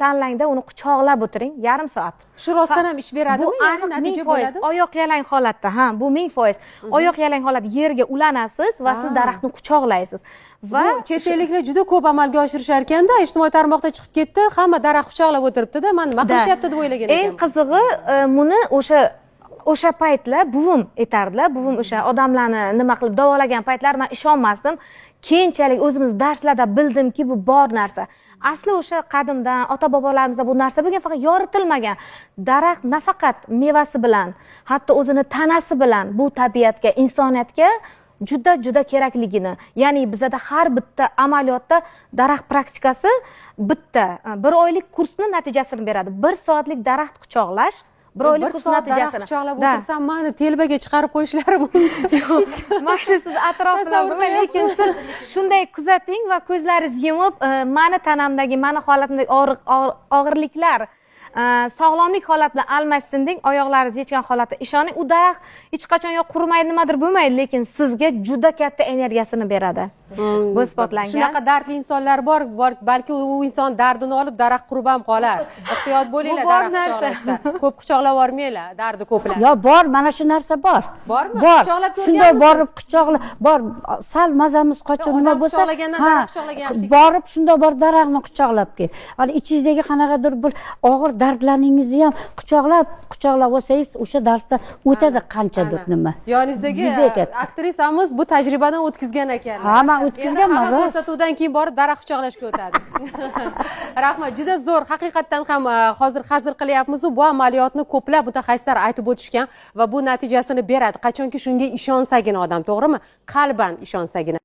Tanlangda, uni quchoqlab o'tiring yarim soat. Shu rostdan ham ish beradimi? Bu Ya'ni aniq, ming natija foiz. bo'ladimi? Oyoq yalang holatda, ha, bu 1000%. Oyoq yalang holat yerga ulanasiz va siz daraxtni quchoqlaysiz va Bu chet elliklar juda ko'p amalga oshirishar ekanda, ijtimoiy tarmoqda chiqib ketdi, hamma daraxt quchoqlab o'tiribdida, man nima qilishyapti deb o'ylagan Eng ekanman. qizig'i, buni o'sha paytlar buvim aytardilar. Buvim o'sha odamlarni nima qilib davolagan paytlar man ishonmasdim. Keyinchalik o'zimiz darslarda bildimki, bu bor narsa. Asli o'sha qadimdan ota bobolarimizda bu narsa bo'lgan, faqat yoritilmagan. Daraxt nafaqat mevasi bilan, hatto o'zini tanasi bilan bu tabiatga, insoniyatga juda juda kerakligini, ya'ni bizada har bitta amaliyotda daraxt praktikasi bitta bir oylik kursni natijasini beradi, bir soatlik daraxt quchoqlash bir oylik Bir kurs soat daraxt natijasini. quchoqlab Да. o'tirsam, mani telbaga chiqarib qo'yishlari mumkin. Mayli, siz atrof bilan Tasavvur bo'lmang, lekin siz shunday kuzating va ko'zlaringizni yumib, mani tanamdagi, mani holatimdagi og'irliklar sog'lomlik holat bilan almashsin deng, oyoqlaringiz yechgan holatda ishoning, u daraxt hech qachon yo qurimaydi, nimadir bo'lmaydi, lekin sizga juda katta energiyasini beradi. Bu isbotlangan. Shunaqa dardli insonlar bor, balki u inson dardini olib, daraxt qurib ham qolar. Ehtiyot bo'linglar Bu bor daraxt narsa. quchoqlashda. Ko'p quchoqlab yubormanglar, dardi ko'plar. Yo, bor, mana shu narsa bor. Bormi? Bor. Quchoqlab Shunday ko'rganmisiz? borib quchoqlab, bor, sal mazamiz qochib, Odam nima bo'lsa, quchoqlagandan ha, daraxt quchoqlagan yaxshi. Borib, shundoq borib daraxtni quchoqlab kel. Hali ichingizdagi qanaqadir bir og'ir dardlaringizni ham quchoqlab quchoqlab olsangiz, o'sha darddan o'tadi qanchadir nima. Yoningizdagi Juda katta. aktrisamiz bu tajribadan o'tkazgan ekan. Ha, man o'tkazganman, Endi hamma rost. ko'rsatuvdan keyin borib daraxt quchoqlashga o'tadi. Rahmat, juda zo'r. Haqiqatdan ham, hozir hazil qilyapmizu, bu amaliyotni ko'plab mutaxassislar aytib o'tishgan va bu natijasini beradi, qachonki shunga ishonsagina odam, to'g'rimi? Qalban ishonsagina.